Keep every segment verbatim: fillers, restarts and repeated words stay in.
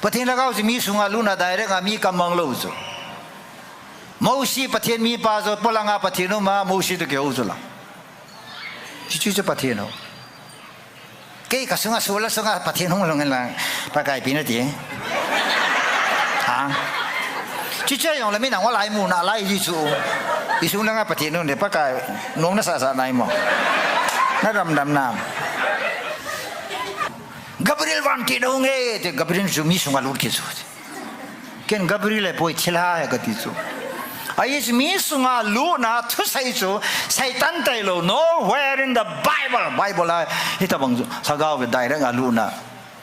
Pathen Lhagao chu mi sunga lutna direct a mi kam mang lou chu. Mosi Pathen mipa chu, polanga Pathen um a, Mosi toh kihou chu la. Chuchu chu Pathen hou. Kei ka sunga, soul a sunga Pathen hung lhung hen lang, Pakai pi nati. Ha? Chuchu jong le mi nang o lai mu na lai ji chu. I sung langa Pathen hung de, Pakai, nung na sa sa nai mo. Na dam dam na. Gabriel vantil a hung e, te Gabriel chu mi sunga lut kit chu. Ken Gabriel ahipoi, thilha ahi kati chu. Ahi chu mi sunga lutna thusei chu Satan tailou, nowhere in the Bible. Bible a hitobang chu Lhagao ve direct a lutna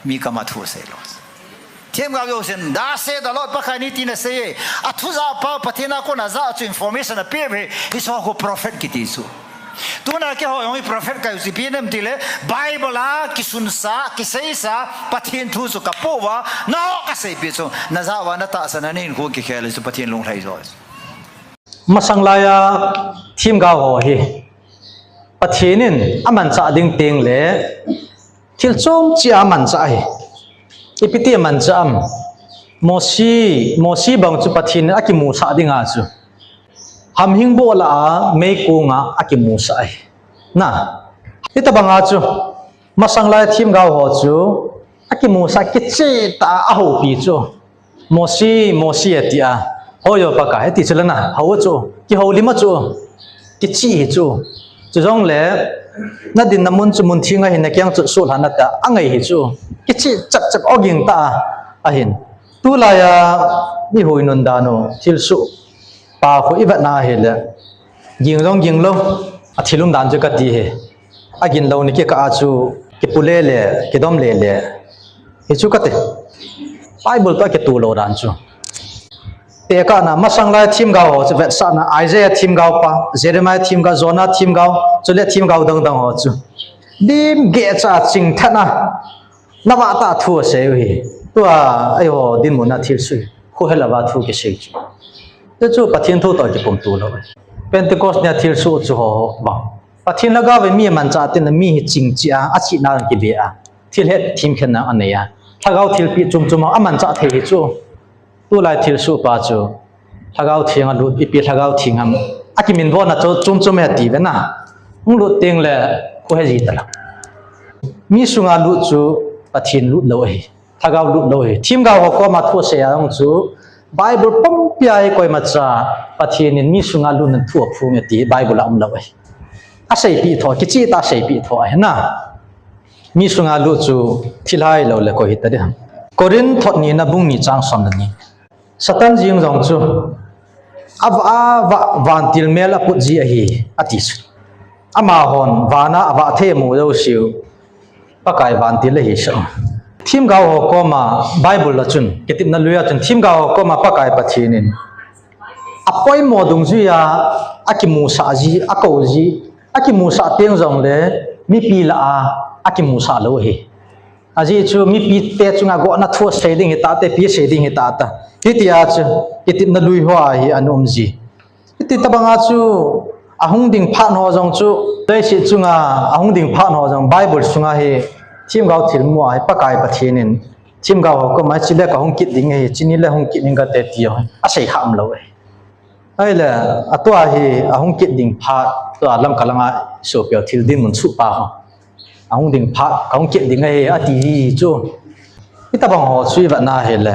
mi kama thu asei lou. Themgao jousen, thus saith the Lord, Pakai in hitin asei e. Athu japa Pathen a kona ajah chu information apeh uve, hiche ho prophet kiti chu. Tuna keiho jong hi prophet kahiu chu ipi ham itile, Bible a kisunsa, kiseisa Pathen thu chu kapoh uva, nangho kaseipeh chu, najah uva natahsan a nahinkho kikhel chu Pathen lunglhai jo. Masang laiya themgao ho hi Pathen in amanchah ding tengle thil chom cheh a amanchah ahi. Ipi ti amanchah ham? Mosi, Mosi bang chu Pathen in akimusah dinga chu hamhing boh lah a meikonga akimusah ahi. Na, hitobanga chu masang lai themgao ho chu akimusah, kicheh tah a ahoupi chu, Mosi, Mosi atia, Hoi o Pakai, ati chu la na, hou chu, kihoulim a chu, kicheh hi chu. Chujongle, nadinna mun chu mun theng ahin, nakeng chu suhlhah in ati a, angai hi chu, kicheh chep chep, oging tah a ahin. Tulaiya ihuinun dan u thilsoh pa khu ivet na hile, ging jong ging lou, athil umdan chu kati hi. Agin lou ni kikah a chu kipu lele, kidom lele, hichu kati. Bible toh kitoh lou dan chu. Tekahna, masang lai themgao ho chu vetsahna, Isaiah themgao pa, Jeremiah themgao, Jonah themgao, chule themgao dang dang ho chu lim geh cha chingthat a, navah tah thu asei u hi. Tua eiho dinmun a thilsoh hi, khohel louva thu kisei chu, hichu Pathen thu toh kipumto lou. Pentecost nia thilsoh chu ho vang, Pathen Lhagao ve mi amanchah tengle mi hi ching cheh a, achihna kibe a, thil hetthem khenna anei a, Lhagao thilpeh chom chom a amanchah thei hi chu. Tulai thilsoh pa chu Lhagao Theng alut, ipi Lhagao Theng ham, akiminvona chu chom chom ahi ati ve na. Hung lut tengle khohe ji talou. Mi sunga lut chu Pathen lut lou ahi, Lhagao lut lou ahi. Themgao ho koma thu asei a jong chu Bible pumpia hi koimacha Pathen in mi sunga lutna thu aphong e ti Bible a umlou ahi. Aseipeh tho, kicheh tah a seipeh tho ahi na. Mi sunga lut chu thilha hilou le koi hita ding ham? Korinth thot nina bung ni chang som le ni. Satan jeng jong chu avah, avah, vantil mel aput ji ahi, ati chu. Amahon vana avah thei amu jouseu Pakai vantil ahi sah. Themgao ho koma Bible a chun, kitepna lui a chun, themgao ho koma Pakai Pathen in apoimo dungjuia akimusah ji, akou ji, akimusah teng jongle mipi lah a akimusah lou ahi. Ajeh chu mipite chunga gotna thu asei ding hita te, ipi asei ding hita ta, hitia chu kitepna lui hoa hi ana um ji. Hiti tobanga chu ahung ding phat ho jong chu, leiset chunga ahung ding phat ho jong Bible sunga hi themgao thilmu a hi Pakai Pathen in themgao ho koma hiche le kahung kit ding ahi, hiche ni le hung kit ding kate ti ho asei kha umlou ahi. Ahile, atua hi ahung kit ding phat, tua Lamka langa sopi ho thil dinmun suhpa ho, ahung ding phat, kahung kit ding ahi, ati hi chu. Hitobang ho chu ivet na hile,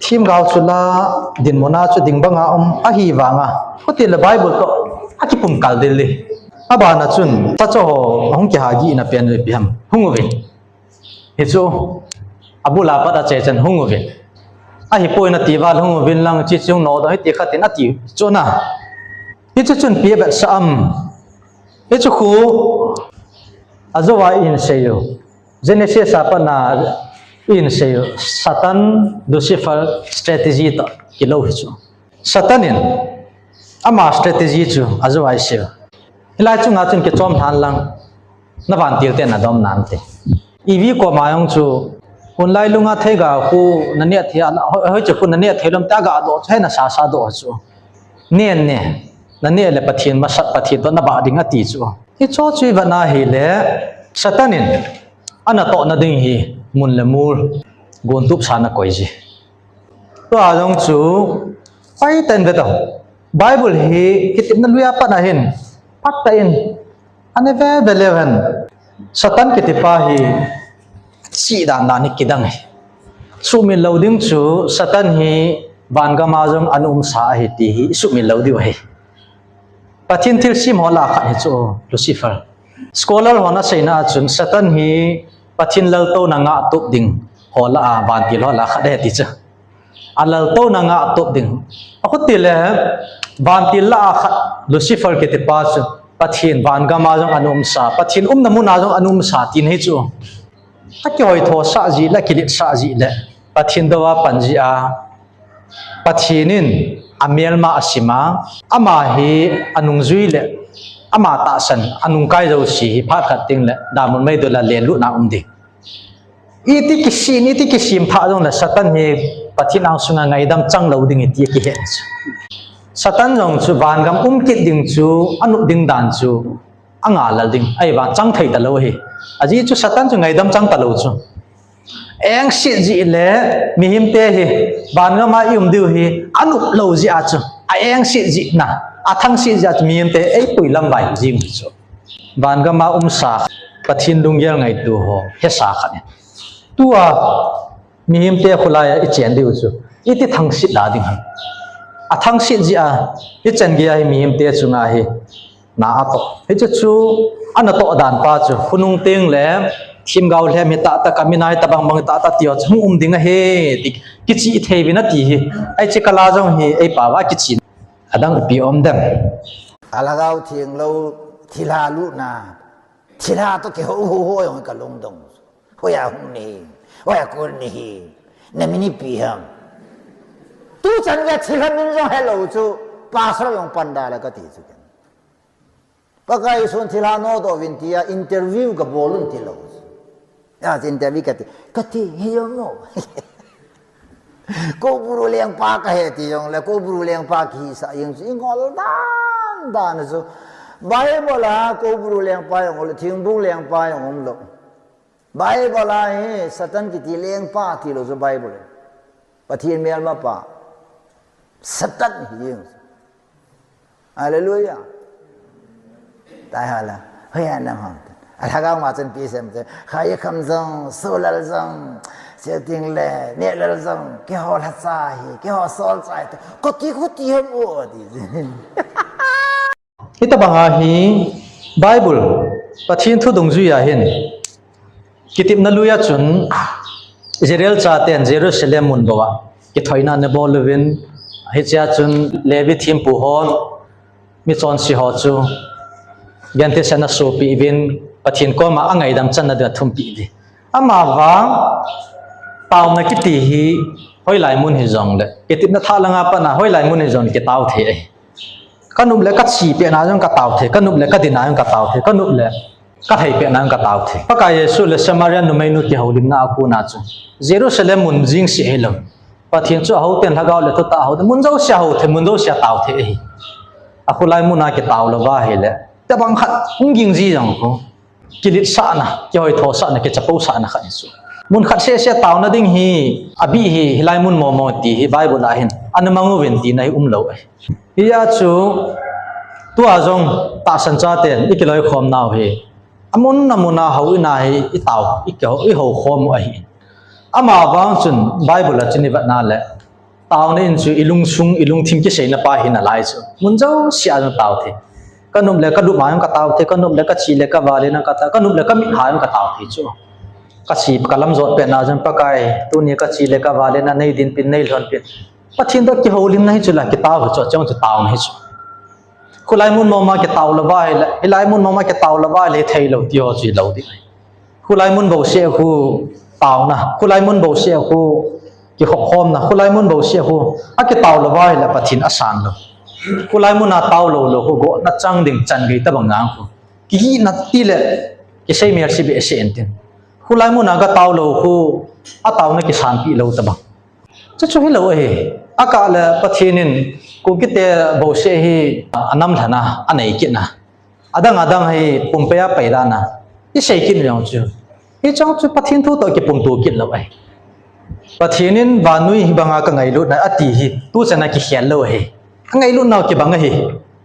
themgao chu la dinmun a chu ding banga um ahivanga, khutile Bible toh akipumkal ding le. Abana chun, sacha ho ahung kihagihna pen u ipi ham? Hung uvin. Hichu, abul a pat ache chan hung uvin. Ahipoi nati val hung uvin lang, hiche chu hung nodoh hite khat in ati chu na. Hichu chun ipi avetsah am? Hichu khu ajouva ihin sei u, Genesis a pat na ihin sei u, Satan, Lucifer strategy toh kilou hi chu. Satan in ama strategy chu ajouva isei u. Hilai chunga chun kichom lhan lang, na vantil te nadom nante. Eve koma jong chu, hunlai lunga theiga khu naneh thei a, hoi, hoiche khu naneh thei lou ham tia agadoh chu, hena sasa doh chu. Nen ne, naneh le Pathen masat, Pathen toh nabah ding ati chu. Hicho chu ivet na hile, Satan in anatohna ding hi mun le mol, gontup sa na koi ji. Tua jong chu, pai ten ve tau. Bible hi, kitepna lui a pat ahin, pat ta in, ane ve ve leu hen. Satan kitipa hi, si dan dan hi kidang hi. Sumil lou ding chu, Satan hi, van gam a jong ana um sa ahi ti hi, sumil lou diu ahi. Pathen thilsem ho lah a khat hi chu Lucifer. Scholar hon aseina a chun Satan hi Pathen laltouna ngah tup ding ho lah a, vantil ho lah a khat ahi ti chu. A laltouna ngah tup ding. Akhuti le vantil lah a khat Lucifer kitipa chu Pathen van gam a jong ana um sa, Pathen umna mun a jong ana um sa tin hi chu. Akihoi tho sa ji le, kilet sa ji le, Pathen dou a pan ji a, Pathen in amelma asim a, ama hi anungjui le ama tahsan, anungkai jouse hi phat khat teng le damun meidol a lenlutna um ding. Iti kisem, iti kisem thah jong le Satan hi Pathen angsunga ngaidam chang lou ding hi ti akihen chu. Satan jong chu van gam um kit ding chu, anop ding dan chu, anga lal ding. Ahivang chang thei talou ahi. Ajeh chu Satan chu ngaidam chang talou chu. Engset jeh le mihemte hi, van gam a i um diu hi, anop lou jeh a chu. A engset jeh na, athangset jeh a chu mihemte eipui lamvai jing chu. Van gam a um sa, Pathen lunggel ngaito ho, hesa khat in. Tua, mihemte khulai a i chen diu chu. Iti thangset la ding ham. Athangset jeh a, i chan gei a hi mihemte chunga hi. Na atoh. Hichu chu, ana toh dan pa chu, khonung teng le, themgao lhem hi tah tah, kamin a hi tabang bang tah tah ti ho chu, hung um ding ahi, ti, kichih thei uvin ati hi. Hiche kal a jong hi, eipao va kichih. Adang ipi um dem. A lhagao thenglou, thilha lutna. Thilha toh kihou hou hou jong ka lungdong. Hoiya hung nahi, hoiya kol nahi. Na min ipi ham. Tu chan gei a thilha min jong helou chu, pastor jong pan da la kati chu ken. Pakai Jesun thilha nodoh uvin tia interview kabol un tilou. A, interview kati, kati, hi jong mo. Koubru lengpa kahi ti jong le, Koubru lengpa kihisah jeng chu, ingol dan dan chu. Bible a Koubru lengpa jong le, Thingbung lengpa jong umlou. Bible a hi Satan kiti lengpa tilou chu Bible. Pathen melmapa. Satan hi jeng. Hallelujah. Tai hala. Hoiya nam ham. A lhagao ma chan pi sem te. Khaikham jong, Solal jong, Seuting le, Nehlal jong, keiho lhacha hi, keiho solchah hi. Kati, kati ham o, ti. Hitabang a hi Bible, Pathen thu dungjui a hin. Kitepna lui a chun, Israel chaten Jerusalem mun bou a kithoina ana bol uvin, hichea chun Levi thempu hon, michonse ho chu, Gentile sena sopi uvin, Pathen koma angaidam channa dia thumpeh uve. Amavang, taona kiti hi, hoilai mun hijongle, kitepna thah langa pat a, hoilai mun hijongle kitao thei ahi. Kanop le kache pet na jong katao thei, kanop le kadin na jong katao thei, kanop le kathei pet na jong katao thei. Pakai Jesu le Samaria numeinu kihoulimna a kona chu. Jerusalem mun jeng seh hilou. Pathen chu ahou ten lhagao le thutah ahou ten. Mun jousea hou thei, mun jousea tao thei ahi. Akholai mun a kitao louva ahile. Tabang khat hung ging ji jong khu. Kiletsahna, kihoithosahna, kichapousahna khat hi chu. Mun khat seh seh taona ding hi, abih hi, hilai mun momo ti hi Bible a hin, ana mang uvin tina hi umlou ahi. Hia chu, tua jong tahsan chaten, ikiloikhom nau hi, amun amun a houin a hi, itao, ikihou, ihoukhom u ahi. Amavang chun, Bible a chun ivet na le, Taona in chu ilungsung, ilungthim kiseina pa hi nalai chu. Mun jousea jong tao thei. Kanop le kadup ma jong katao thei, kanop le kache le kavale na katao, kanop le kamit ha jong katao thei chu. Kache kalam jot pet na jong Pakai, tuni kache le kavale na neidinpin, neilhonpin. Pathen toh kihoulimna hi chu la kitao hi chu, chujong chu taona hi chu. Kholai mun mama kitao louva ahile, hilai mun mama kitao louva ahile, theilou ti ho chu hilou ding. Kholai mun bouseh khu taona, kholai mun bouseh khu kikhopkhomna, kholai mun bouseh khu akitao louva ahile Pathen asan lou. Kholai mun a tao lou lou khu gotna chang ding chan gei tabang nang khu. Kihina ti le kisei mel si behseh intin. Kholai mun a katao lou khu ataona kisanpeh lou tabang. Chuchu hilou ahi. Akah le Pathen in Kukite bouseh hi anam lhana, anei kitna. Adang adang hi pumpei a pai dan a. Isei kit jong chu. Hichong chu Pathen thu toh kipumto kit lou ahi. Pathen in vannoi hibanga kangailutna ati hi tuchan a kikhel lou ahi. Kangailutnau kibang ahi.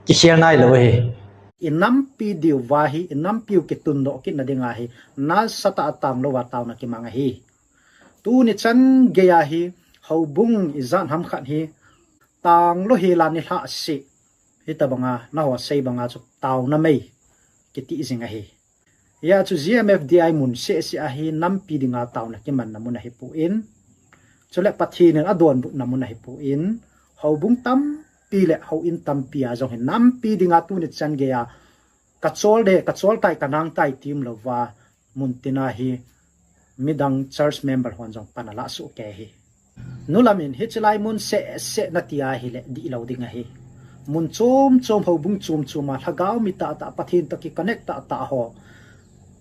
Kikhel nailou ahi. Inampi diuva hi, inampiu kitundoh kitna dinga hi nasatah a tanglouva taona kimang ahi. Tuni chan geiya hi houbung ijat ham khat hi tanglou hel a nilhah seh, hitobanga nahosei banga chu taona mei kiti jing ahi. Hijeh chun GMFDI mun sehseh a hi nampi dinga taona kimanna mun ahipoi, chule Pathen in adonbutna mun ahipoi, houbung tampi le houin tampi a jong hi nampi dinga tuni chan geiya kachol de, kachol tai, kanang tai ti umlouva, muntina hi midang church member hon jong pan alah sohkei ahi. Nulam in hichelai mun sehseh nati ahile dihlou ding ahi. Mun chom chom, houbung chom chom a lhagao mi tahtah, Pathen toh kiconnect tahtah ho,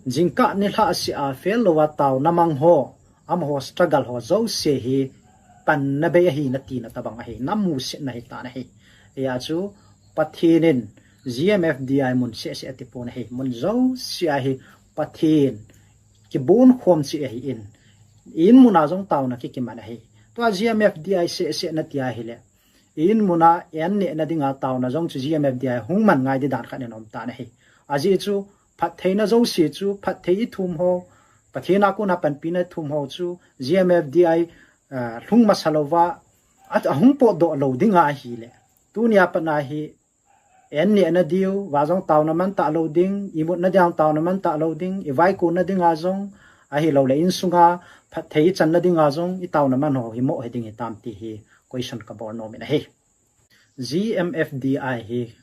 jingkah nilhah seh a fail louva taona mang ho, amaho struggle ho jouse hi panna bei ahi natina tobang ahi, namusetna ahitan ahi. Hijeh chun Pathen in GMFDI mun sehseh atipon ahi. Mun jouse a hi Pathen kibonkhom cheh ahin, in muna jong taona kikiman ahi. Tua GMFDI sehseh nati ahile, in muna an nehna dinga taona jong chu GMFDI hung man ngai di dan khat in aumtan ahi. Ajeh chu phattheina jouse chu, phatthei ithum ho, Pathen a kona panpina ithum ho chu GMFDI lhung masa louva ahung potdoh lou dinga ahile, tunia pat a hi an nehna diuva jong taona man talou ding, imutna dinga taona man talou ding, ivaikonna dinga jong, ahiloule insunga phatthei ichanna dinga jong itaona man ho hi moh hiding hitam ti hi question kabol nomin ahi. GMFDI hi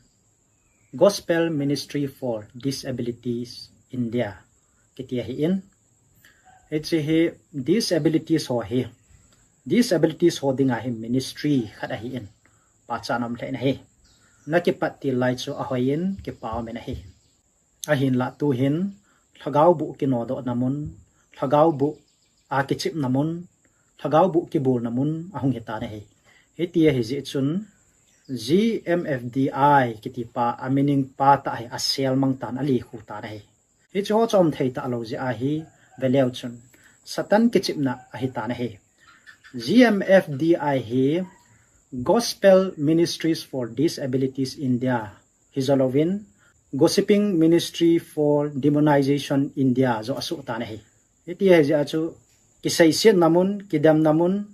Gospel Ministry for Disabilities India kiti ahin, hiche hi disabilities ho hi, disabilities ho dinga hi ministry khat ahin, pachatna um lheh in ahi. Nakipat til lai chu ahoiyin kipa umin ahi. Ahinlah tuhin lhagao boh kinodohna mun, lhagao boh a kichepna mun, lhagao boh kibolna mun ahung hitan ahi. Hiti ahijeh chun GMFDI kitipa a meaning pa tah hi aselmang tan, alikhu tan ahi. Hicheho chomthei talou jeh ahi, veleu chun Satan kichepna ahitan ahi. GMFDI hi Gospel Ministries for Disabilities India hijo louvin, Gossiping Ministry for Demonization India joh asohtan ahi. Hiti ahijeh a chu kiseisetna mun, kidemna mun,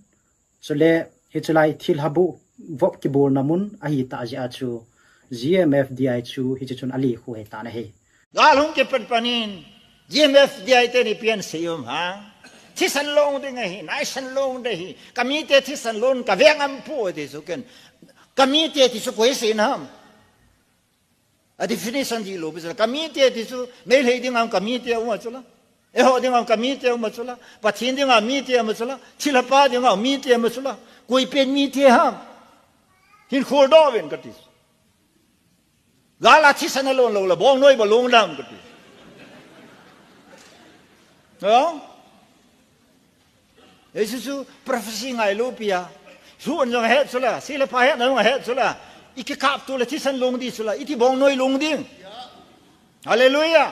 chule hiche lai thilha boh vop kibolna mun ahitah jeh a chu GMFDI chu hiche chun alikhu ahitan ahi. Gal hung kipan panin GMFDI teni pian sei um ha. Thisan long ding ahi, naisan long ding ahi. Kamite thisan long, kaveng ampui ti chu ken. Kamite ti chu koi sei nam? A definition dihlou pi chula. Kamite ti chu Meitei dinga kamite aum chula, eiho dinga kamite aum chula, Pathen dinga mite aum chula, thilha pa dinga mite aum chula, koipen mite ham? Hin kholdoh uvin kati. Gal a thisan along lou le bongnoi bou long dam kati. Hiche chu prophecy ngailou pi a. Lhuh jong ahet chula, thilha pa hetna jong ahet chula, ikikap tu le thisan long ding chula, iti bongnoi long ding? Hallelujah.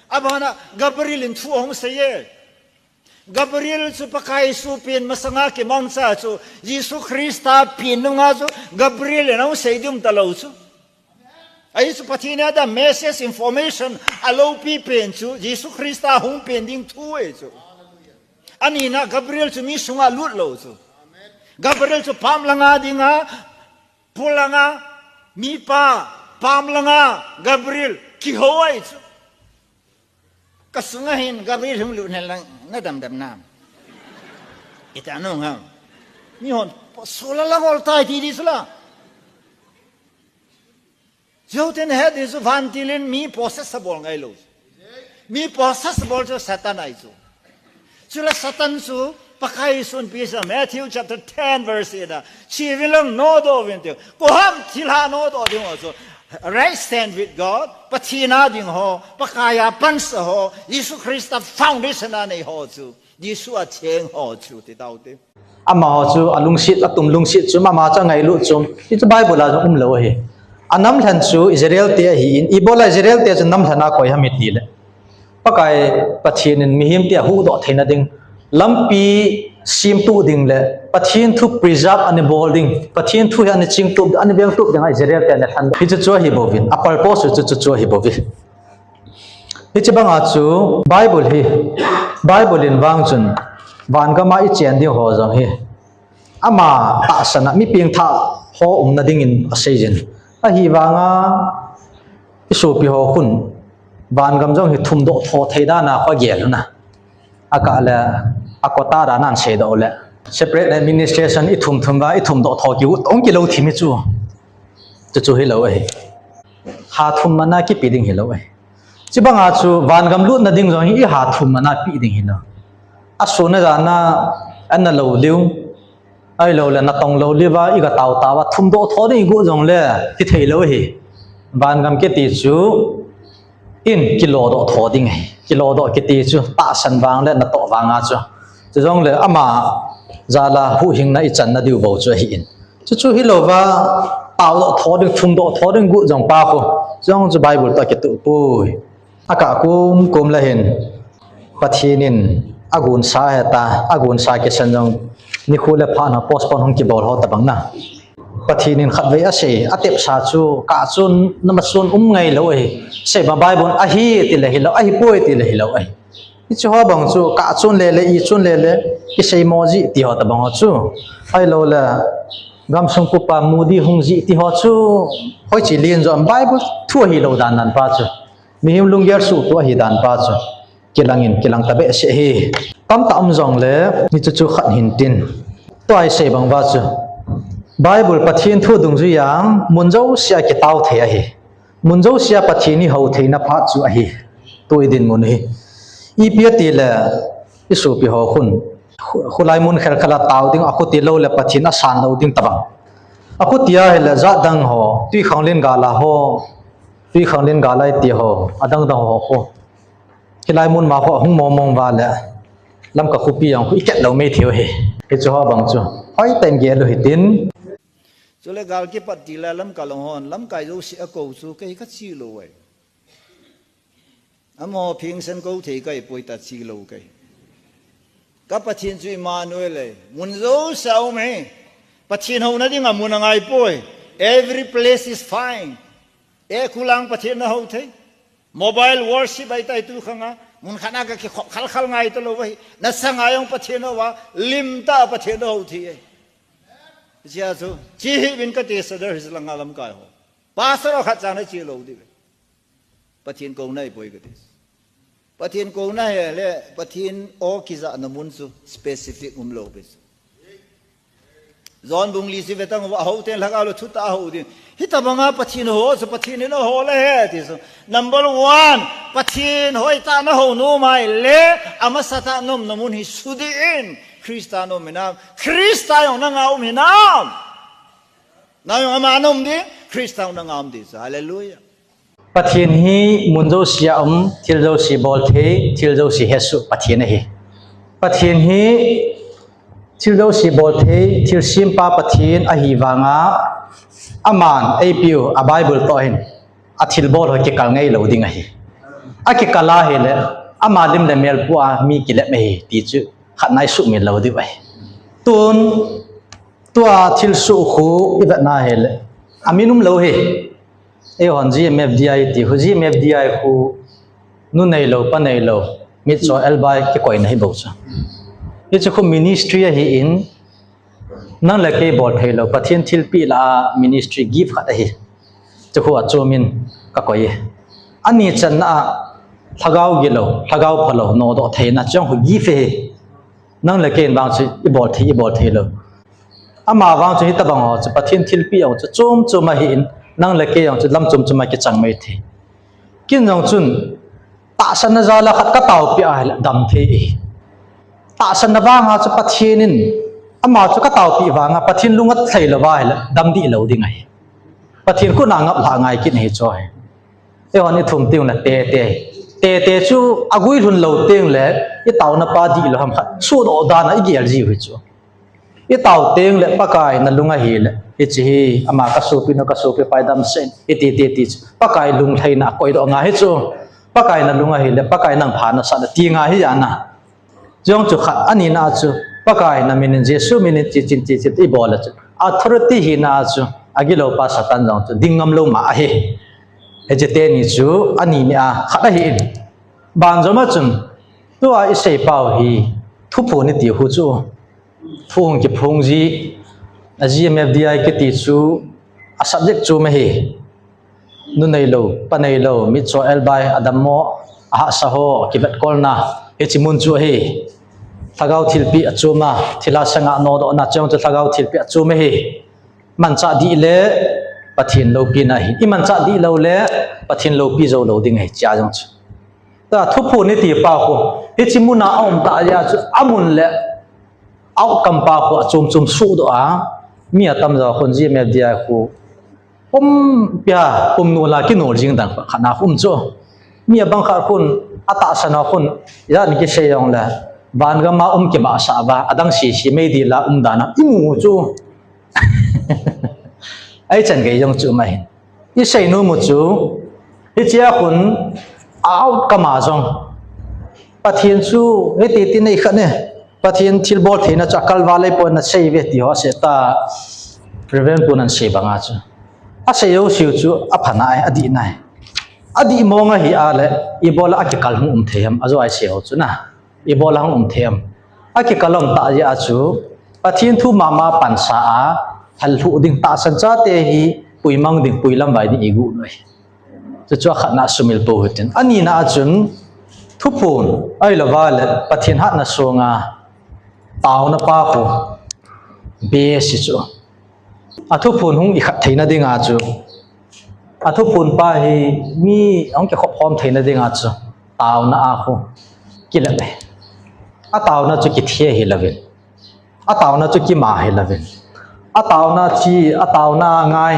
Abana Gabriel in thu ahung seiye. Gabriel chu Pakai Jesu pen masanga kimangcha chu, Jesu Christa pen nunga chu Gabriel in ahung sei ding talou chu. Ahi chu Pathen a dia message, information aloupi pen chu Jesu Christa hung pen ding thu ahi chu. Anina Gabriel chu mi sunga lut lou chu. Gabriel chu pam langa dinga, pol langa, mipa, pam langa Gabriel kihou ahi chu. Kasunga hin Gabriel hung lut hen lang nadamdam nam? Ita nung ham? Mihon sola la ngol tai ti ding chula. Joten het ding chu vantil in mi possess abol ngailou. Mi possess abol chu Satan ahi chu. Chule Satan chu Pakai Jesun pi sa Matthew chapter ten verse eight a, cheuvin lang nodoh uvin tiu. Koi ham thilha nodoh ding ho chu? Right stand with God, Pathen a ding ho, Pakai a pansa ho, Jesu Christa foundation a nei ho chu, Jesu a cheng ho chu ti tau te. Amaho chu alungset, atum lungset chu, ama chu angailut chu, hichu Bible a jong umlou ahi. Anamlhen chu Israel te ahin, ibola Israel te chu namlhen a koi ham itile, Pakai Pathen in mihem te ahuhdoh theina ding lampi semtup ding le Pathen thu preserve ana bol ding, Pathen thu hi ana chingtup, ana vengtup ding a Israel te ana lhan. Hichu chu ahi bouvin, a purpose chu chu chu ahi bouve. Hiche banga chu Bible hi, Bible in vang chun vangam a ichen ding ho jong hi ama tahsan a mi pengthah ho umna dingin asei jin. Ahivanga isopi ho khun vangam jong hi thumdoh tho thei dan a kho gel na. Akah le, a quota dan a asei doh le, separate administration ithum thum va ithumdoh tho kiu tong kilou thim hi chu. Chu chu hilou ahi. Ha thum mana kipe ding hilou ahi. Chibanga chu vangam lutna ding jong hi iha thum mana pe ding hilou. Asuna jana ana lou liu. Ahilou le natong lou liu va iga tao tao va thumdoh tho ding igu jong le kithei lou ahi. Vangam kiti chu in kilodoh tho ding ahi. Kilodoh kiti chu tahsan vang le natoh vanga chu. Chu jong le ama jal a huhhingna ichanna diu bou chu ahi in. Chu chu hilou va taodoh tho ding, thumdoh tho ding gu jong pa khu. Chu jong chu Bible toh kituh poi. Akah kum kum le hin Pathen in agunsa heta, agunsa kisan jong nikho le phat na postpone hung kibol ho tabang na. Pathen in khatvei asei, atepsa chu kah chun nama chun um ngai lou ahi. Sei ba Bible ahi ti le hilou, ahipoi ti le hilou ahi. Hiche ho bang chu kah chun le le, i chun le le, kisei mo ji ti ho tabang ho chu. Ahilou le, gamsung pupa Modi hung ji ti ho chu, hoiche len jong Bible thu ahilou dan dan pa chu. Mihem lunggel suhtup ahi dan pa chu. Kilangin, kilang ta behseh hi. Tamtah um jong le, hichu chu khat hin tin. Tua isei bang va chu. Bible Pathen thu dungjui a, mun jousea kitao thei ahi. Mun jousea Pathen ihou theina phat chu ahi. Tu idinmun hi. Ipi ati le, isopi ho khun. Khu-, khulai mun khelkhel a tao ding, akhuti lou le Pathen asan lou ding tabang. Akhuti ahile jat dang ho, twikhanglen gal a ho, twikhanglen gal a iti ho, adang dang ho khu. Khilai mun ma khu ahung mong mong va le, Lamka khopi jong khu iket lou mai thei u hi. Hichu ho bang chu. Hoi time gel u hitin. Chule gal kipat ti le Lamka lang hon, lamkai jouse akou chu, kei kache lou e. Amaho phengsen kou thei kahi poi ta che lou kahi. Ka Pathen chu Emmanuel ahi. Mun jousea um ahi. Pathen houna dinga mun angai poi. Every place is fine. E khulang Pathen nahou thei. Mobile worship ahitai tu khanga. Mun khat na kakikhop khal khal ngai talou ahi. Nasa ngai jong Pathen hou a. Lim tah a Pathen nahou thei ahi. Hichea chu. Che hih uvin kati Sadar Hills langa lamkai ho. Pastor khat cha nache lou diu ve. Pathen kouna ahipoi kati. Pathen kouna ahile, Pathen o kijahna mun chu specific umlou pi chu. John bung li chu vetan, ahou ten lhagao le thutah a hou ding. Hitabanga Pathen hou chu Pathen in ahol ahi ti chu. Number one, Pathen hoitah a nahou nom ahile, amasatah a naumna mun hi sudih in. Christa naum hinam. Christa jong nanga um hinam. Nang jong ama a naum ding, Christa jong nanga um ding chu. Hallelujah. Pathen hi mun jousea um, thil jouse bol thei, thil jouse hesoh Pathen ahi. Pathen hi thil jouse bol thei, thil sempa Pathen ahi vanga, aman eipeu a Bible toh hin athilbol ho kikal ngai lou ding ahi. Akikal ahile, ama lim le mel pua mi kilep ahi ti chu khat na isuhmil lou diu ahi. Tun, tua thilsoh khu ivetna ahile, amin umlou hi. Eihon G M F D I ti khu, G M F D I khu nu neilou, pa neilou, mitcho elbai kikoina hi bou chu. Hiche khu ministry ahin, nang le kei bol theilou, Pathen thilpeh lah a ministry gift khat ahi. Chu khu achomin kakoi e. Ani channa a lhagao gilou, lhagao phalou nodoh theina chu jong khu gift ahi. Nang le kei in vang chu ibol thei, ibol theilou. Ama vang chu hitabang ho chu Pathen thilpeh jong chu chom chom ahin, nang le kei jong chu lam chom chom a kichang mai thei. Ken jong chun tahsanna jal a khat kataopeh ahile damthei ahi. Tahsanna vanga chu Pathen in, ama chu kataopeh vanga Pathen lungngat theilou va ahile damdih lou ding ahi. Pathen khut a ngaplhah ngai kit ahi chu ahi. Eihon ithum tengle tete. Tete chu aguilhun lou tengle itaona pa dihlou ham khat suhdoh dan a igel jiu hi chu. Itao tengle Pakai nalung ahile, hiche hi ama kasopi nu, kasopi pai damsel in, iti ti ti chu Pakai lunglhaina akoidoh ngai hi chu. Pakai nalung ahile, Pakai nang pha nasah in ati ngai hi jana. Chujong chu khat, anina chu Pakai na minin, Jesu minin, ti chin, ti chin, i bol a chu. Authority hina chu, agilou pa Satan jong chu, ding ngam lou ma ahi. Hiche teni chu, ani ni a, khat ahi in. Banjom a chun, tua i sei pau hi, thuphon i ti hu chu. Thu hung kiphong ji, a G M F D I kiti chu, a subject chu ma hi. Nu neilou, pa neilou, mitcho elbai, adammo, ahahsa ho, kivetkolna, hiche mun chu ahi. Lhagao thilpeh a chom a, thilha sanga nodohna, chujong chu lhagao thilpeh a chom ahi. Manchah dih le, Pathen loupina ahi. I manchah dih lou le, Pathen loupi jou lou ding ahi, chujong chu. Tua thuphon i ti pa khu, hiche mun a aum tah jeh a chu, amun le, outcome pa khu achom chom sohdoh a, mi atamjo khun G M F D I khu, um pia, um nol a kinol jing dan khat na um chu. Mi abang khat khun, atahsan a khun, ijat ni kisei jong le, van gam a um kibahsah uva, adang sese meidil a um dan a, i mu chu. Ahi chan gei jong chu ma hin. I sei nom u chu, hiche a khun, a outcome a jong. Pathen chu, hiti ti nei khat ne. Pathen thilbol theina chu akal val ahipoi na sei ve ti ho seh ta. Reverend pu nan sei bang a chu. Asei jouse u chu, apha nai, adih nai. Adih mong ahi a le, ibol a akikal hung um thei ham, ajo a i sei ho chu na. Ibol a hung um thei ham. Akikal um tah jeh a chu, Pathen thu mama pansa a, hal lhuh ding tahsan chate hi, puimang ding, puilam vai ding i gu noi. Chu chu akhat na sumil pou hitin. Ani na a chun, thuphon, ahilou va le, Pathen hatna sunga, taona pa khu, base chu. A thuphon hung i khat theina dinga chu. A thuphon pa hi mi hung kikhop khom theina dinga chu. Taona a khu. Kilep e. A taona chu kithia hi louvin. A taona chu kima hi louvin. A taona chi, a taona ngai.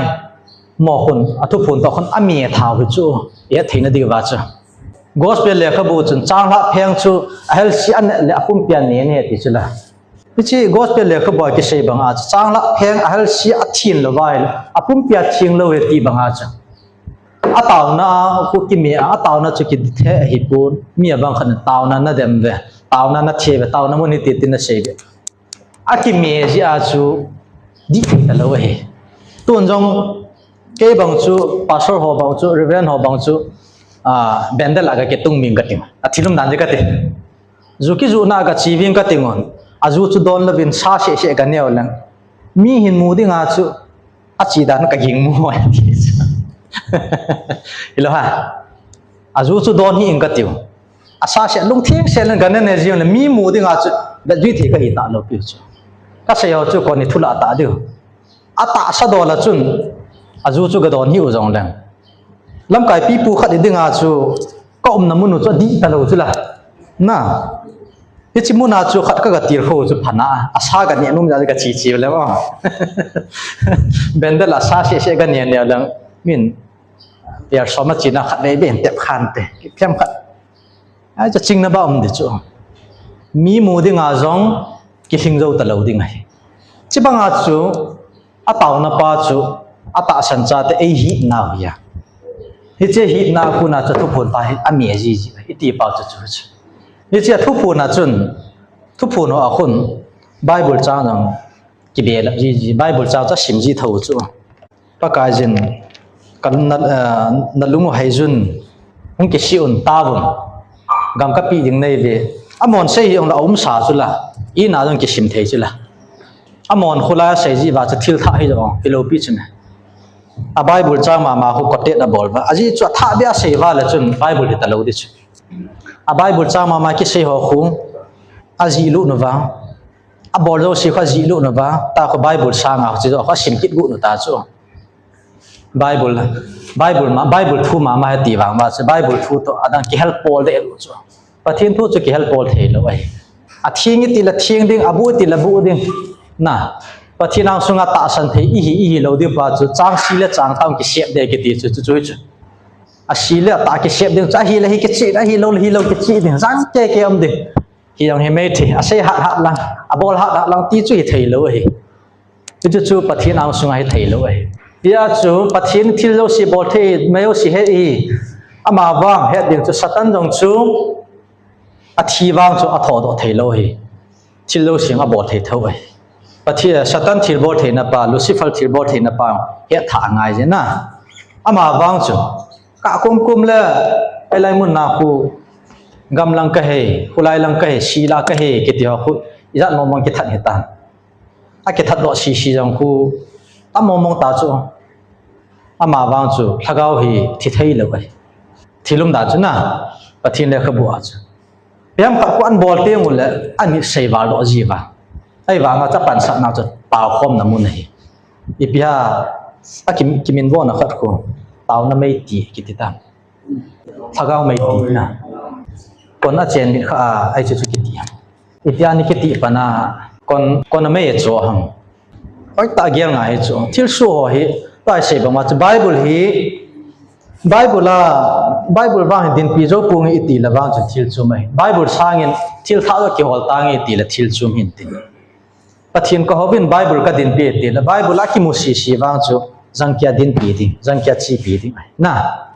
Mo khun, a thuphon to khun a mi thao hi chu. I theina diu va chu. Gospel lekhabu chun changlhah pheng chu a helsi a ne le a pumpi a ne ne ti chu la. Hiche gospel lekhabu a kisei banga chu, changlhah pheng a helsi a thin lou vai, a pumpi a thing lou e ti banga chu. A taona khu kime a, a taona chu kidithe ahipon, mi abang khat in taona na dem ve, taona na the ve, taona mun hi ti tin na sei ve. A kime jeh a chu, dih thei ta lou ahi. Tun jong, kei bang chu, pastor ho bang chu, reverend ho bang chu, a, bendel a ka kitung ming ka ting. A thilum dan je ka ti. Ju kijuna ka chi ving ka tingun. A ju chu don louvin sa seh seh ka neo leng. Mi hin mu dinga chu a chi dan ka ging mu hoi ti chu. Hilou ha. A ju chu don hi in ka tiu. A sa seh lungthim seh leng ka ne ne jing le mi mu dinga chu da jui thei ka hi ta lou pi chu. Ka sei ho chu kon ni thu la ta diu. A tahsa dol a chun, a ju chu ka don hi u jong leng. Lamkai pipu khat i dinga chu, ka umna mun u chu adih ta lou chu la. Na. Hiche mun a chu khat ka ga tir kho chu pha na, a sa ka ne nom ja ka chi chi le ma. Bendel a sa seh seh ka ne ne leng. Min, piar som a china khat nei ben tep khan te. Kiphem khat. Ai, cha chingna ba um di chu. Mi mu dinga jong kilhing jou ta lou ding ahi. Chibanga chu, a taona pa chu, a tahsan chate ei hitna u hi a. Hiche hitna khu na chu thuphon pa hi a mi ji ji, i ti pa chu chu chu. Hiche a thuphon a chun, thuphon ho a khun, Bible chang jong kibelap ji ji, Bible chang chu a sim ji tho chu. Pakaiyin, ka na, eh, na lung u hei jun, hung kisih un, taovun, gam ka pi ding nei ve. Amahon sei hi ong la, a um sa chu la, i na jong kisim thei chu la. Amahon khu la sei ji va chu thil thah hi jong, i lo pi chu ne. A Bible chang mama khu quote a bol va. A ji chu a thah bia sei va le chun Bible hi ta lo di chu. A Bible chang mama kisei ho khu, a ji lu nu va. A bol jouse kha ji lu nu va, ta kho Bible sanga chi jo kha sim kit gu nu ta chu. Bible, Bible ma, Bible thu mama he ti vang va chu, Bible thu to adang kihel pol de lu chu. Pathen thu chu kihel pol thei lo ahi. A thing i ti la thing ding, a bu i ti la bu ding. Na, Pathen ang sunga tahsan thei i hi, i hi lo ding pa chu, chang si le chang tah kisep de kiti chu, chu, chu, chu. A si le a tah kisep ding chu, a hi le hi kichi, a hi lo le hi lo kichi ding, jang ke ke um ding. Hi jong hi mei thi, a sei hat hat lang, a bol hat hat lang ti chu hi thei lo ahi. Hichu chu Pathen ang sunga hi thei lo ahi. Hia chu Pathen thil jouse bol thei, mei jouse he i. Ama vang het ding chu Satan jong chu a thi vang chu a thodoh thei lo ahi. thil jouse abol thei tho ahi. Pathen, Satan thilbol theina pa, Lucifer thilbol theina pa, hetthah angai jeh na. Ama vang chu, ka kumkum le, elai mun na khu, gam lang kahi, khulai lang kahi, sila kahi, kiti ho khu, ijat mong mong kithat hitan. Akithat doh sisi jong khu, among mong ta chu. Ama vang chu, lhagao hi thi thei lou ahi. Thil umdan chu na, Pathen lekhabu a chu. Ipi ham khat khu anabol teng uleh, ani seival doh ji uva. Ahivanga chu apansatna chu, taokhomna mun ahi. Ipi ham, aki, kiminvo na khat khu, taona meiti, kiti ta. Lhagao meiti na. Kon achen mit kha a, ahi chu chu kiti. Itia ni kiti pana, kon, kon amei chu ham. Oi ta gel ngai chu. Thilsoh ho hi, tua isei bang ma chu Bible hi, Bible a, Bible vang hi dinpi jou poi iti le vang chu thil chu mai. Bible sangin thil thah kihol tange iti le thil chu hin tin. Pathen kahouvin Bible kadinpi iti le Bible a kimu sisi vang chu jangkia dinpi ding, jangkia chepi ding. Na.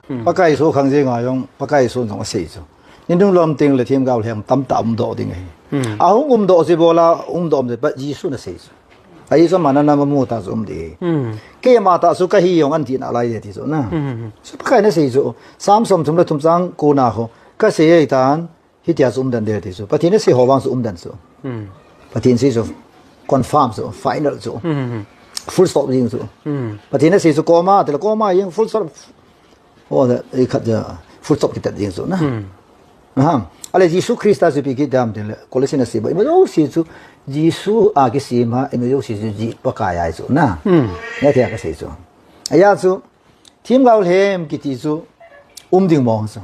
Hmm. Pakai Jesu khang jeng a jong, Pakai Jesu jong asei chu. Nidang lom teng le themgao lhem tamtah umdoh ding ahi. Hmm. Ahung umdoh ji bola, umdoh um ji pa Jesu nasei chu. Ahi chu ama nana mamu ta chu um ding. Hmm. Keima ta chu kahi jong anti nalai de ti chu na. Hmm. Chu Pakai nasei chu. Psalm som thum le thum chang ko na ho. Kasei ahi tan. Hitia chu umden de ti chu. Pathen asei ho vang chu umden chu. Hmm. Pathen sei chu confirm chu, final chu. Hmm. Full stop ding chu. Hmm. Pathen asei chu comma, tila comma jeng full stop. Oh, da, i khat ja, full stop kitat ding chu na. Hmm. Aha. Ale Jesu Christa chu ipi kiti ham tile, Colossian asei ba, ima jouse chu, Jesu a kisem a, ima jouse chu, ji Pakai ahi chu na. Hmm. Nge thia kasei chu. Ahi chu, themgao lhem kiti chu, um ding mong chu.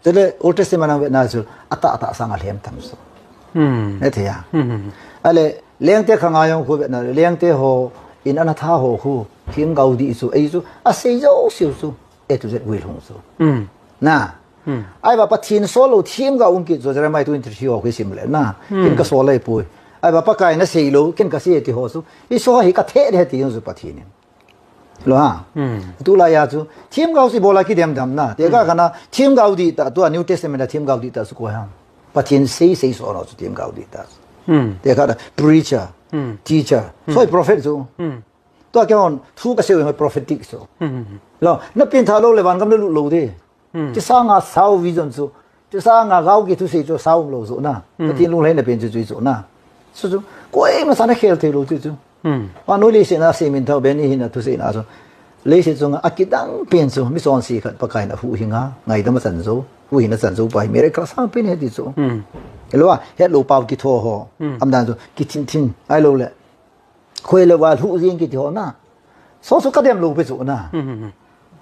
Chule Old Testament a vetna chu, atah atah sanga lhem tam chu. Hmm. Nge thia. Hmm. Ale, lengte khang a jong khu vetna, lengte ho, in ana tha ho khu, themgao dih chu, ahi chu, asei jouse chu, A to Z will hung chu. Hmm. Na. Hmm. Ahivang Pathen sol lou themgao um kit chu Jeremiah twenty-three ho khu isim le na. Hmm. Ken kasol lou poi. Ahivang Pakai nasei lou, ken kasei ti ho chu. Hiche ho hi katheh de ti jong chu Pathen in. Lo ha. Hmm. Tulai a chu. Themgao chu ibola kidem dem na. Tekah, hmm, kana themgao dihtah tua New Testament a themgao dihtah chu koi ham. Pathen sei sei sol lou chu themgao dihtah chu. Hmm. Tekah preacher, hmm, teacher. Hmm. Soi prophet chu. Hmm. Tua keihon thu kasei u hi prophetic chu. Hmm. Lo, napengthah lou le vangam nalut lou ding. Hmm. Chusanga sao vision chu. Chusanga gao kithusei chu sao umlou chu na. Hmm. Pathen lunglhaina pen chu chu chu na. Chu chu. Koima sa nakhel thei lou chu chu. Hmm. Vannoi leiset a Seminthao Benny hin athusei na chu. Leiset chunga akidang pen chu. Mi chonse khat Pakai in ahuhhing a. Ngaidam achan jou. Huhhing achan jou pa hi. Miracle asang pen ahi ti chu. Hmm. Lo a, hetlou pau kitho ho. Hmm. Umdan chu. Kithin thin. Ahilou le. Khoi le val huhhing kiti ho na. Chu chu kadem lou pi chu na. Hmm, hmm, hmm.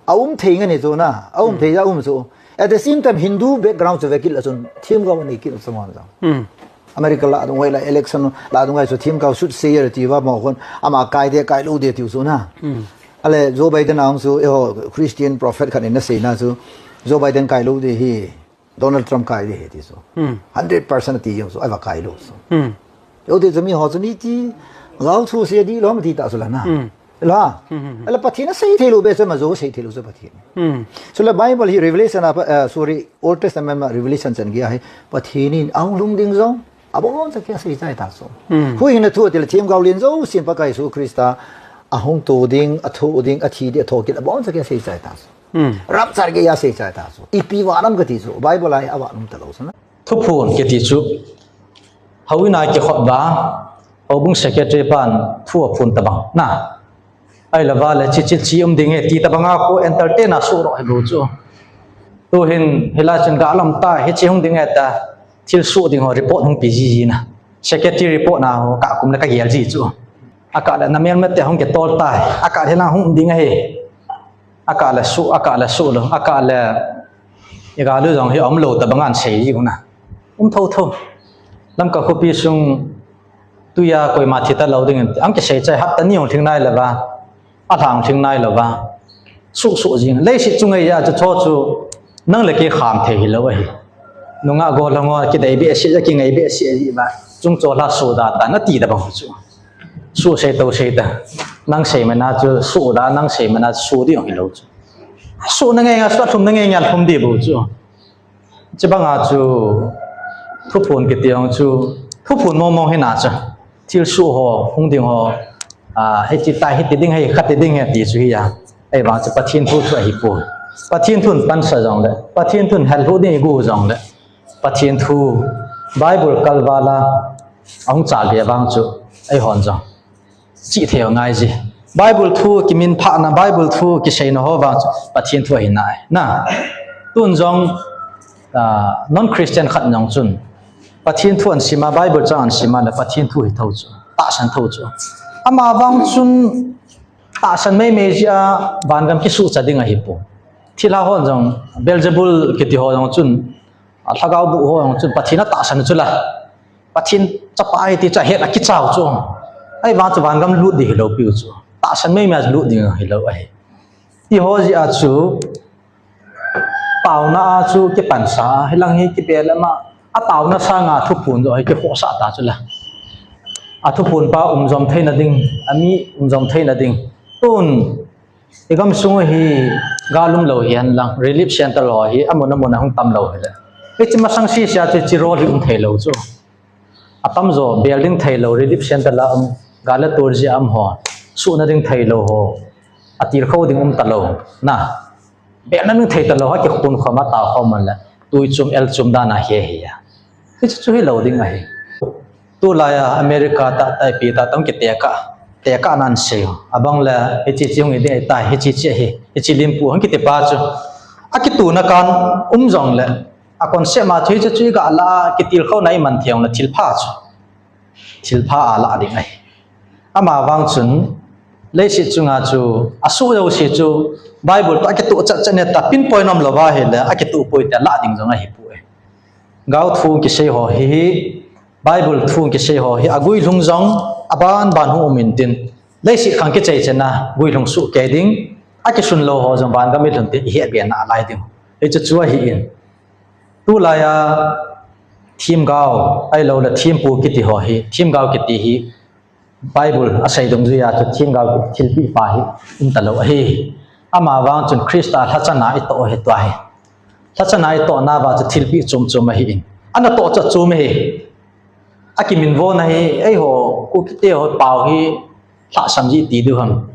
Aum thei nge ni chu na. Aum, hmm, thei a um chu. At the same time, Hindu background chu vekit le chun themgao nei kit chu mon jong. Hmm. America lah a dunga la election lah a dunga chu themgao soothsayer ti uva mo khun. Ama kai de kai lou de ti chu na. Hmm. Ale Joe Biden a hung chu, eiho Christian prophet khat in asei na chu. Joe Biden kai lou de hi. Donald Trump kai ding ahi ti chu. Hmm. Hundred percent ati jong chu, ahivang kai lou chu. Hmm. Yo ti chu mi ho chu ni ti, gao thu sei ding lou ham ti ta chu la na. Hmm. La. Hmm, hmm, hmm. Ala Pathen in asei thei lou be chu ma jo sei thei lou chu Pathen. Hmm. Chu la Bible hi Revelation a, eh, sorry, Old Testament a Revelation chan gei a hi Pathen in ahung lhung ding jong, aboncha kei asei chai ta chu. Hmm. Huhhingna thu ti le themgao len jousen Pakai Jesu Christa ahung to ding, athoh ding, athi ding, athoh kit, aboncha kei asei chai ta chu. Hmm. Rapture gei a sei chai ta chu. Ipi vang ham kati chu. Bible a hi avang um talou chu na. Thuphon kiti chu. Houin a kikhop uva. Houbung secretary pan thu aphon tabang. Na. Ahilou va le chi chi chi um ding ahi ti tabang a khu entertain a suh lou hi bou chu. Tuhin hilai chun ga lam ta hichi hung ding ahi ta. Thil suh ding ho report hung pe ji ji na. Secretary report na ho ka kum le ka gel ji chu. Akah le na melmate hung kitol tai. Akah le lang hung ding ahi. Akah le suh, akah le suh lou, akah le i gal u jong hi umlou tabang in sei ji u na. Um tho tho. Lamka khopi sung tuja koima thi talou ding in. Ang kisei chai hapta ni hung lhing nai lou va. Alha hung lhing nai lou va. Suh suh jing. Leiset chung gei a chu tho chu nang le kei kham thei hilou ahi. Nungah gollhang ho kidei behseh, kingai behseh ahi va. Chung chol a suh da ta na ti tabang chu. Suh sei to sei ta. Nang sei mana chu suh da, nang sei mana suh ding hilou chu. Suh na ngai nga suh, lhum na ngai nga lhum ding bou chu. Chubang a chu thuphon kiti jong chu Thuphon mong mong hi na chu. Thilsoh ho, hung ding ho, a, hiti tai, hiti ding hi, khati ding hi ti chu hi a. Ahivang chu Pathen thu chu ahipoi. Pathen thun pansa jongle, Pathen thun hel lhu ding igu jongle, Pathen thu Bible kalval a ahung chal ve vang chu eihon jong chih thei angai ji. Bible thu kiminphahna, Bible thu kiseina ho vang chu Pathen thu ahi nai. Na, tun jong, ah, non-Christian khat jong chun Pathen thu asim a, Bible chang asim a le Pathen thu hi tho chu, tahsan tho chu. Ama vang chun tahsan meimei jeh a vangam kisuhcha ding ahipoi. Thilha hon jong Beelzebul kiti ho jong chun, a lhagao boh ho jong chun Pathen atahsan chu la. Pathen chapa ahi ti chu ahet a kichau chu. Ahivang chu vangam lut ding hilou piu chu. Tahsan meimei a lut ding hilou ahi. Ti ho jeh a chu taona a chu kipansa, hilang hi kibel ama, ataona sanga thuphon joh hi kikhohsah ta chu la. Athuphon pa umjom theina ding, ami umjom theina ding. Tun, igamsung hi gal umlou hihen lang, relief center ho hi amun amun a hung tam lou hile. Hiche masang sese a chu hiche rol hi um thei lou chu. Atamjo bel ding thei lou, relief center la um, gal le tol jeh a um ho, suhna ding thei lou ho, atilkhou ding um talou. Na, belna ding thei talou, akikhun khom a, atao khom man le, tui chum, el chum dan a hi ahi a. Hichu chu hilou ding ahi. Tulai a America tahtah, ipi tahtah hung kitekah, tekah nan sei. Abang le, hiche che hung hi ding ahitai, hiche che hi, hiche limpu hung kiti pa chu. Akituna kan um jongle, a concept a chu hichu chu iga la a, kitilkhouna iman thei jongle thilpha chu. Thilpha a la ding ahi. Ama vang chun, leiset chunga chu, asuh jouse chu, Bible toh akituh chat chat ne ta, pinpoint um lou va hile, akituh poi tia la ding jong ahipoi. Gao thu kisei ho hi, hi, Bible thu kisei ho hi, aguilhung jong, aban ban hung um intin. Leiset khang kichai chan a, guilhung soh kei ding, akisun lou ho jong vangam ilhun tin, ihet be nalai ding. Hichu chu ahi in. Tulai a, themgao, ahilou le thempu kiti ho hi, themgao kiti hi, Bible asei dungjuia chu themgao thilpeh pa hi um talou ahi. Ama vang chun Christa lhachana itoh ahi tua hi. Lhachana itohna va chu thilpeh chom chom ahi in. Ana toh chu chom ahi. Akiminvo na hi, eiho, Kukite ho pao hi, lhahsam ji ti diu ham.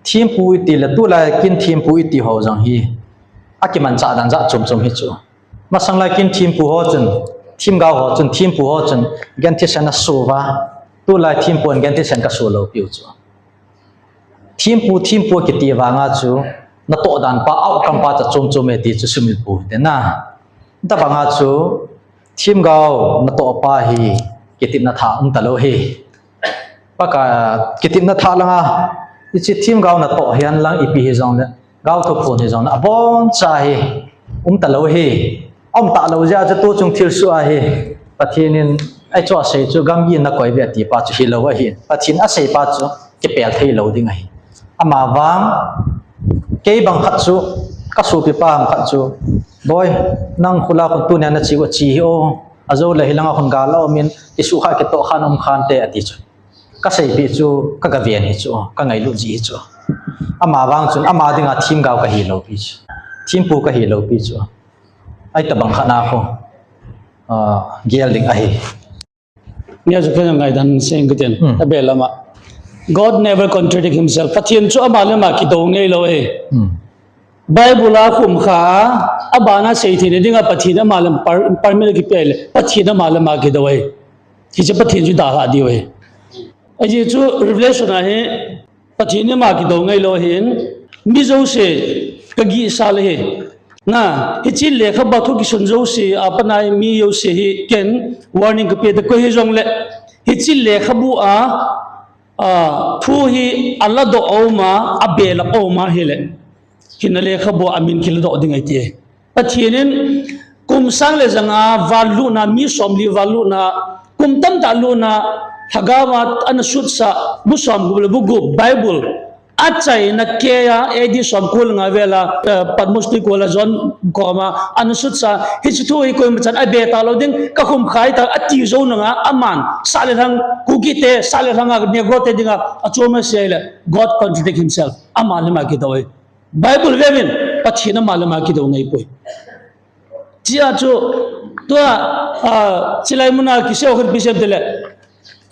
Thempu iti le tulai kin thempu iti ho jong hi. Akimanchah dan jat chom chom hi chu. Masang lai kin thempu ho chun, themgao ho chun, thempu ho chun, genthei sen aso uva, tulai thempu in genthei sen kaso lou piu chu. Thempu, thempu kiti vanga chu, natoh dan pa, outcome pa cha chom chom e ti chu sumil pu hite na. Tabanga chu, themgao natoh pa hi, kitepna thah um talou hi. Pakai, kitepna thah langa, hiche themgao natoh hihen lang ipi hijongle, gao thuphon hijongle, aboncha hi, um talou hi, um talou jeh a chu tuchung thilsoh ahi, Pathen in, ahi chu asei chu, gamgi nakoi ve ati pa chu hilou ahi, Pathen asei pa chu, kipel thei lou ding ahi. Ama vang, kei bang khat chu, kasopi pa ham khat chu, Boi, nang khula khun tunia nache u ache hi o, ajou le hilanga khun gal a um in, kisuh kha kitoh khan um khante ati chu. Kaseipeh chu, kagaven hi chu, kangailut ji hi chu. Ama vang chun, ama dinga themgao kahi lou pi chu. Thempu kahi lou pi chu. Ahi tabang khat na khu, ah, gel ding ahi. Nia chu kei ngaidan seng kiten, hmm, abel lama. God never contradict himself. Pathen chu ama le ama kidou ngai lou e. Hmm. Bible a khum kha a, abana sei theina dinga Pathen ama le par-, permit kipeh le, Pathen ama le ama kidou e. Hiche Pathen chu dalha diu e. Ajeh chu Revelation a hi, Pathen ama kidou ngai lou hin, mi jouse kagihsal ahi. Na, hiche lekhabu a thu kisun jouse, apanai mi jouse hi ken warning kape ta koi hijongle. Hiche lekhabu a, a, thu hi aladoh a um a, abelap a um a hile. Hinna lekhabu a amin kiladoh ding ahi ti. Pathen in kum sang le janga vanlutna, mi somli vanlutna, kum tamtah lutna, lhagao a ana sutsah, bu somgup le bu gup, Bible, achaina keiya, A D somko le nga vela, eh, Patmos tui kola John koma, ana sutsah, hiche thu hi koima chan abe talou ding, kakhum kha tai, ati jou nanga, aman, sah le lhang, Kukite, sah le lhanga, Negro te dinga, achom ase le, God contradict himself, ama le ama kidou e. Bible veuvin, Pathen ama le ama kidou ngai poi. Chia chu, tua, ah, chilai muna kisei khat pi sem tele.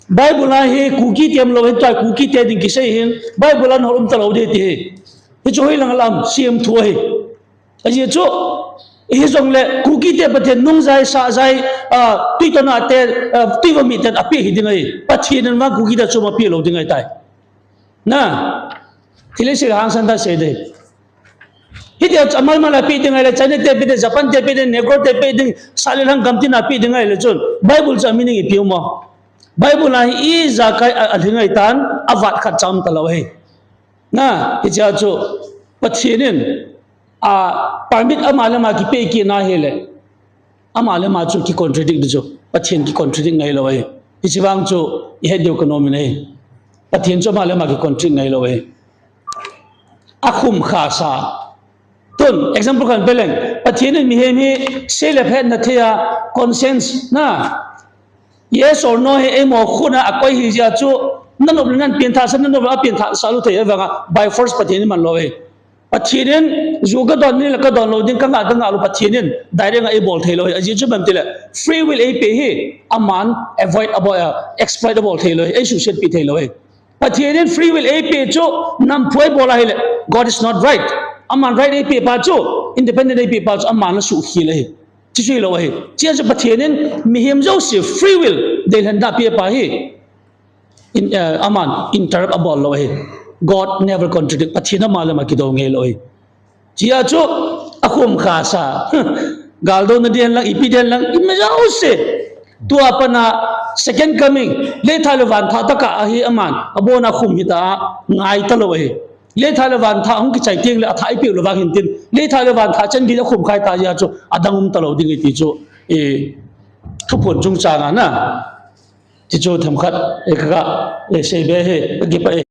Bible a hi Kuki te umlou hin, tua Kuki te ding kisei hin, Bible a hol um talou ding ti hi. Hichu hoilang lam, siam thu ahi. Ajeh chu, hijongle, Kuki te Pathen nungjai, sahjai, ah, tui tona te, ah, tui va mi te ape hi ding ahi. Pathen in vang Kuki te chu ma pe lou ding ahi tai. Na, thil sei hangsan ta sei ding. Hitia chu amal mal a pe ding ahile, China te pe ding, Japan te pe ding, Negro te pe ding, sah le lhang gam tina pe ding ahile chun, Bible chu a meaning ipi um a. Bible a hi ijakai a, alhing ahi tan, avat khat cha um talou ahi. Na, hichea chu, Pathen in, a, permit ama le ama kipe kit na ahile, ama le ama chu ki contradict ding chu, Pathen ki contradict ngai lou ahi. Hiche vang chu, ihet diu kanom in ahi. Pathen chu ama le ama ki contradict ngai lou ahi. Akhum khasa. Tun, example khat pe leng, Pathen in mihem hi sei le phet na thei a, conscience na, yes or no hi eimo khut a akoi hi jeh a chu, nanop le nan pengthah sah, nanop le apengthah sah lou thei, ahivanga by force Pathen in man lou ahi. Pathen in ju kadon ni le kadon lou ding, kangah kangah lou, Pathen in direct a eibol thei lou ahi. Ajeh chu ipi ham tile, free will eipe hi, aman avoid abol, ah, exploit abol thei lou ahi, eisuhset pi thei lou ahi. Pathen in free will eipe chu, namphu eibol ahile, God is not right. Aman right eipe pa chu, independent eipe pa chu, aman asuhkhel ahi. Chuche chu hilou ahi. Chuche chu Pathen in mihem jouse free will deilhenna ape pa hi. In, eh, aman interrupt abol lou ahi. God never contradict. Pathen ama le ama kidou ngai lou ahi. Chuche chu akhum khasa. Galdouna ding hen lang, ipi ding hen lang, ima jouse. Tua pat a second coming. Letha le vantha tah a hi aman abon a khum hita a ngai talou ahi. Letha le vantha hung kichai teng le athah eipeh lou vang hin tin. Letha le vantha chan gei akhum khai ta jeh a chu adang um talou ding ahi ti chu, eh, thuphon chungchang a na. Ti chu themkhat, eh, ka, eh, seibe ahi, ka kipah e.